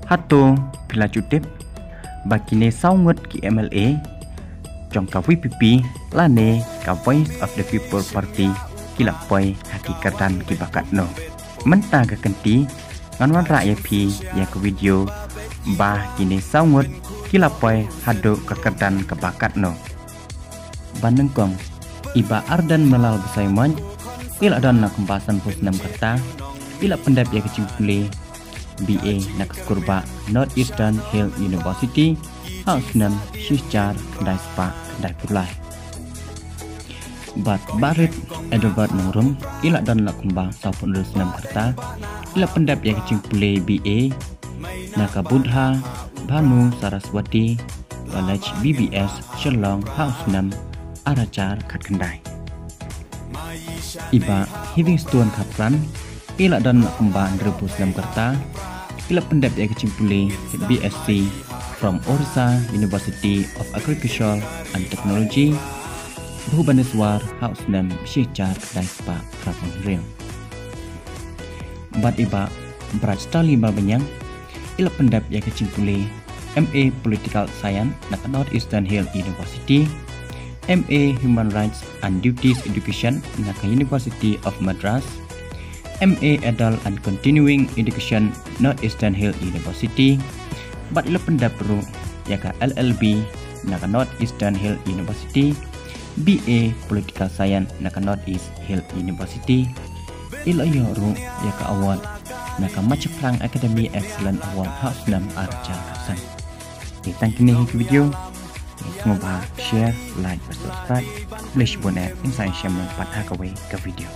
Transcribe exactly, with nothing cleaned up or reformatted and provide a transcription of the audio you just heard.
Hato phi la ju tip ba kine saw ngut ki M L A jong ka V P P lane ka Voice of the People Party ki la poi ha ki kyrdan kiba katno? Mynta ka kynti ngan wanrah ïa phi ïa ka video ba kine saw ngut ki la poi haduh ka kyrdan kaba katno. Ba nyngkong, i Bah Ardent Mallal Basaiawmoit, i la don la kumba sanphew snem ka rta, i la pyndep ïa ka jingpule B A na ka skur ba North Eastern Hill University ha u snem shi hajar khyndai spah khyndai phew lai. Bad Bah Rit Adelbert Nongrum, i la don la kumba sawphew hynriew snem ka rta, i la pyndep ïa ka jingpule B A na ka Buddha Bhanu Saraswati College B B S Shillong ha u snem ar hajar khatkhyndai. I Bah Heavingstone Khapran, i la don la kumba hynriewphew snem ka rta, i la pyndep ïa ka jingpule B S C from Orissa University of Agriculture and Technology, Bhubaneswar ha u snem shi hajar khyndai spah phraphew hynriew. Bad i Bah Brightstarley Marbaniang, i la pyndep ïa ka jingpule M A Political Science na ka North Eastern Hill University, M A Human Rights and Duties Education na ka University of Madras, M A Adult and Continuing Education, North Eastern Hill University, bad i la pyndep ruh ïa ka L L B na ka North Eastern Hill University, B A Political Science na ka North East Hill University. I la ïoh ruh ïa ka award na ka Machakhrang Academy Excellent Award ha u snem ar hajar khatsan. Te tang kine hi ka video. Sngewbha share, like bad subscribe. Khublei shibun eh, ngin sa ïashem lang pat ha kawei ka video.